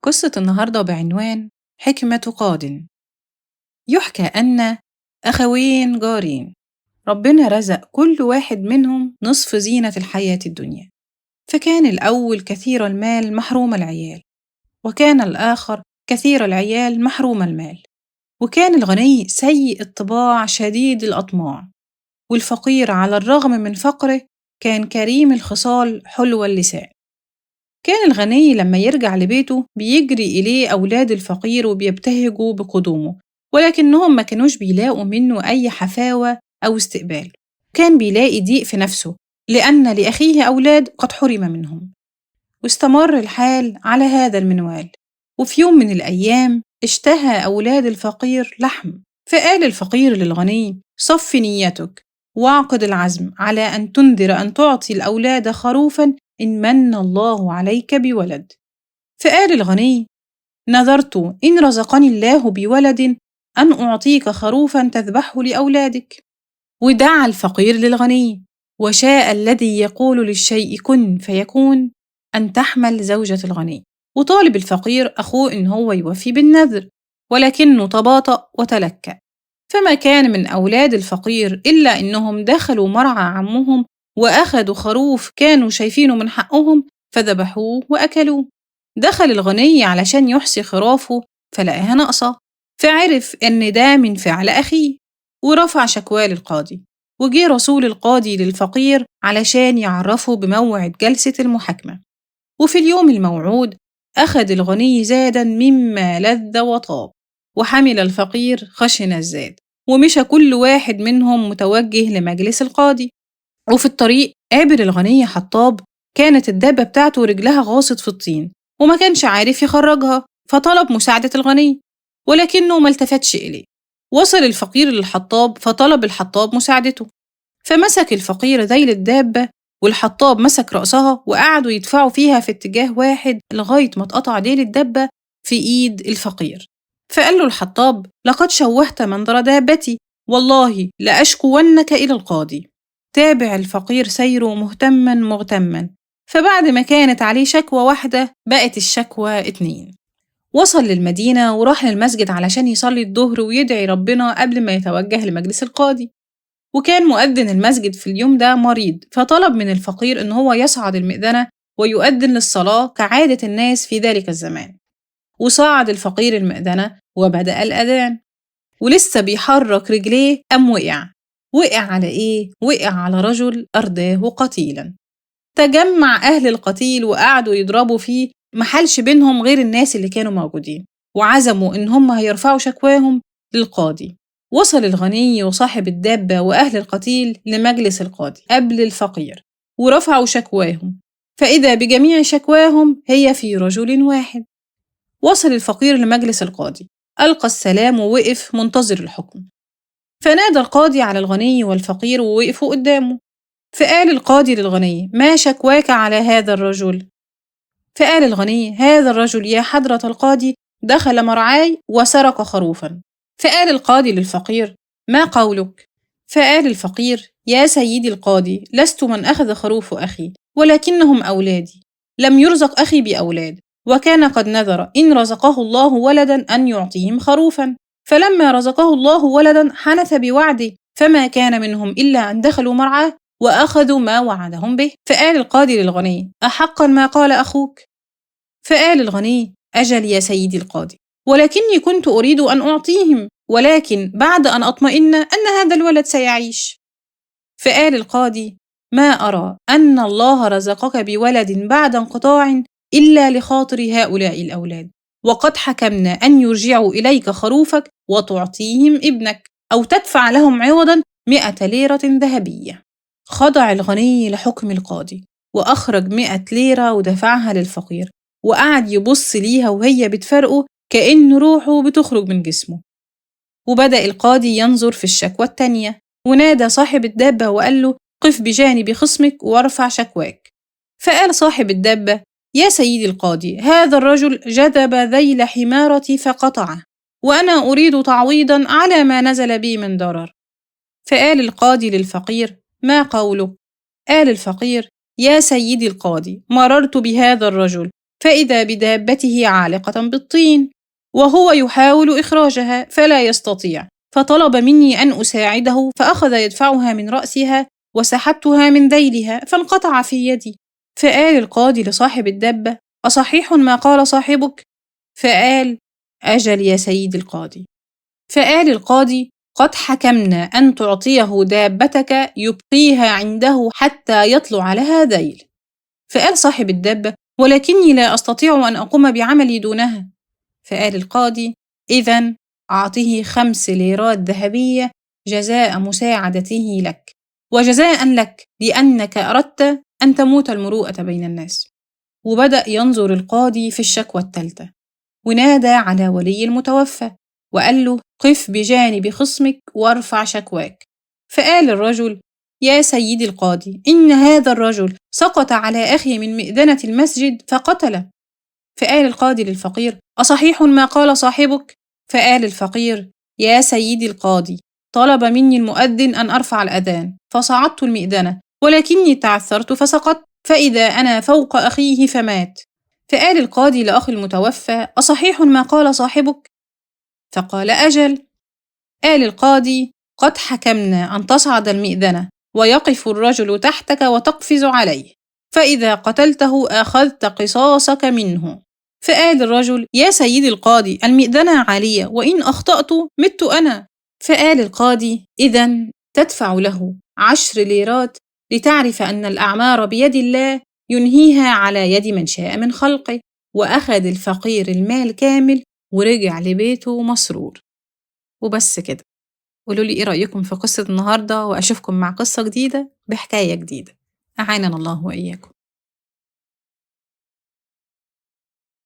قصة النهاردة بعنوان حكمة قاد. يحكى أن أخوين جارين، ربنا رزق كل واحد منهم نصف زينة الحياة الدنيا، فكان الأول كثير المال محروم العيال، وكان الآخر كثير العيال محروم المال. وكان الغني سيء الطباع شديد الأطماع، والفقير على الرغم من فقره كان كريم الخصال حلو اللسان. كان الغني لما يرجع لبيته بيجري إليه أولاد الفقير وبيبتهجوا بقدومه، ولكنهم ما كانوش بيلاقوا منه أي حفاوة أو استقبال. كان بيلاقي ضيق في نفسه لأن لأخيه أولاد قد حرم منهم. واستمر الحال على هذا المنوال. وفي يوم من الأيام اشتهى أولاد الفقير لحم، فقال الفقير للغني: صف نيتك واعقد العزم على أن تنذر أن تعطي الأولاد خروفا إن من الله عليك بولد. فقال الغني: نذرت إن رزقني الله بولد أن أعطيك خروفا تذبحه لأولادك. ودعا الفقير للغني، وشاء الذي يقول للشيء كن فيكون أن تحمل زوجة الغني. وطالب الفقير أخوه إن هو يوفي بالنذر، ولكنه تباطأ وتلكأ، فما كان من أولاد الفقير إلا إنهم دخلوا مرعى عمهم وأخذوا خروف كانوا شايفينه من حقهم فذبحوه وأكلوه. دخل الغني علشان يحصي خرافه فلقاها ناقصة، فعرف إن ده من فعل أخيه ورفع شكواه للقاضي. وجه رسول القاضي للفقير علشان يعرفه بموعد جلسة المحاكمة. وفي اليوم الموعود أخذ الغني زادا مما لذ وطاب، وحمل الفقير خشن الزاد، ومشى كل واحد منهم متوجه لمجلس القاضي. وفي الطريق قابل الغني حطاب، كانت الدابة بتاعته رجلها غاصت في الطين وما كانش عارف يخرجها، فطلب مساعدة الغني ولكنه ما التفتش إليه. وصل الفقير للحطاب فطلب الحطاب مساعدته، فمسك الفقير ذيل الدابة والحطاب مسك رأسها وقعدوا يدفعوا فيها في اتجاه واحد لغاية ما اتقطع ديل الدابة في إيد الفقير. فقال له الحطاب: لقد شوهت منظر دابتي، والله لأشكونك إلى القاضي. تابع الفقير سيره مهتما مغتما، فبعد ما كانت عليه شكوى واحدة بقت الشكوى 2. وصل للمدينة وراح للمسجد علشان يصلي الظهر ويدعي ربنا قبل ما يتوجه لمجلس القاضي. وكان مؤذن المسجد في اليوم ده مريض، فطلب من الفقير إن هو يصعد المئذنة ويؤذن للصلاة كعادة الناس في ذلك الزمان. وصعد الفقير المئذنة وبدأ الأذان، ولسه بيحرك رجليه أم وقع على إيه؟ وقع على رجل أرداه قتيلا. تجمع أهل القتيل وقعدوا يضربوا فيه، محلش بينهم غير الناس اللي كانوا موجودين، وعزموا إن هم هيرفعوا شكواهم للقاضي. وصل الغني وصاحب الدابة وأهل القتيل لمجلس القاضي قبل الفقير ورفعوا شكواهم، فإذا بجميع شكواهم هي في رجل واحد. وصل الفقير لمجلس القاضي، ألقى السلام ووقف منتظر الحكم. فنادى القاضي على الغني والفقير ووقفوا قدامه. فقال القاضي للغني: ما شكواك على هذا الرجل؟ فقال الغني: هذا الرجل يا حضرة القاضي دخل مرعاي وسرق خروفا. فقال القاضي للفقير: ما قولك؟ فقال الفقير: يا سيدي القاضي، لست من أخذ خروف أخي، ولكنهم أولادي. لم يرزق أخي بأولاد، وكان قد نذر إن رزقه الله ولدا أن يعطيهم خروفا، فلما رزقه الله ولدا حنث بوعده، فما كان منهم إلا أن دخلوا مرعاه وأخذوا ما وعدهم به. فقال القاضي للغني: أحقا ما قال أخوك؟ فقال الغني: أجل يا سيدي القاضي، ولكني كنت أريد أن أعطيهم، ولكن بعد أن أطمئن أن هذا الولد سيعيش. فقال القاضي: ما أرى أن الله رزقك بولد بعد انقطاع إلا لخاطر هؤلاء الأولاد، وقد حكمنا أن يرجعوا إليك خروفك وتعطيهم ابنك، أو تدفع لهم عوضا 100 ليرة ذهبية. خضع الغني لحكم القاضي وأخرج 100 ليرة ودفعها للفقير، وقعد يبص ليها وهي بتفرقه كأن روحه بتخرج من جسمه. وبدأ القاضي ينظر في الشكوى التانية، ونادى صاحب الدابة وقال له: قف بجانب خصمك وارفع شكواك. فقال صاحب الدابة: يا سيدي القاضي، هذا الرجل جذب ذيل حمارتي فقطعه، وأنا أريد تعويضا على ما نزل بي من ضرر. فقال القاضي للفقير: ما قولك؟ قال الفقير: يا سيدي القاضي، مررت بهذا الرجل فإذا بدابته عالقة بالطين وهو يحاول إخراجها فلا يستطيع، فطلب مني أن أساعده، فأخذ يدفعها من رأسها وسحبتها من ذيلها فانقطع في يدي. فقال القاضي لصاحب الدابة: أصحيح ما قال صاحبك؟ فقال: أجل يا سيدي القاضي. فقال القاضي: قد حكمنا أن تعطيه دابتك يبقيها عنده حتى يطلع لها ذيل. فقال صاحب الدابة: ولكني لا أستطيع أن أقوم بعملي دونها. فقال القاضي: إذن أعطه 5 ليرات ذهبية جزاء مساعدته لك، وجزاء لك لأنك أردت أن تموت المروءة بين الناس. وبدأ ينظر القاضي في الشكوى الثالثة، ونادى على ولي المتوفى وقال له: قف بجانب خصمك وارفع شكواك. فقال الرجل: يا سيدي القاضي، إن هذا الرجل سقط على أخي من مئذنة المسجد فقتله. فقال القاضي للفقير: أصحيح ما قال صاحبك؟ فقال الفقير: يا سيدي القاضي، طلب مني المؤذن أن أرفع الأذان فصعدت المئذنة، ولكني تعثرت فسقطت، فإذا أنا فوق أخيه فمات. فقال القاضي لأخي المتوفى: أصحيح ما قال صاحبك؟ فقال: أجل. قال القاضي: قد حكمنا أن تصعد المئذنة ويقف الرجل تحتك وتقفز عليه، فإذا قتلته أخذت قصاصك منه. فقال الرجل: يا سيدي القاضي، المئذنة عالية، وإن أخطأت مت أنا. فقال القاضي: إذن تدفع له 10 ليرات لتعرف أن الأعمار بيد الله ينهيها على يد من شاء من خلقه. وأخذ الفقير المال كامل ورجع لبيته مسرور. وبس كده. قولوا لي إيه رأيكم في قصة النهاردة، وأشوفكم مع قصة جديدة بحكاية جديدة. أعاننا الله وإياكم.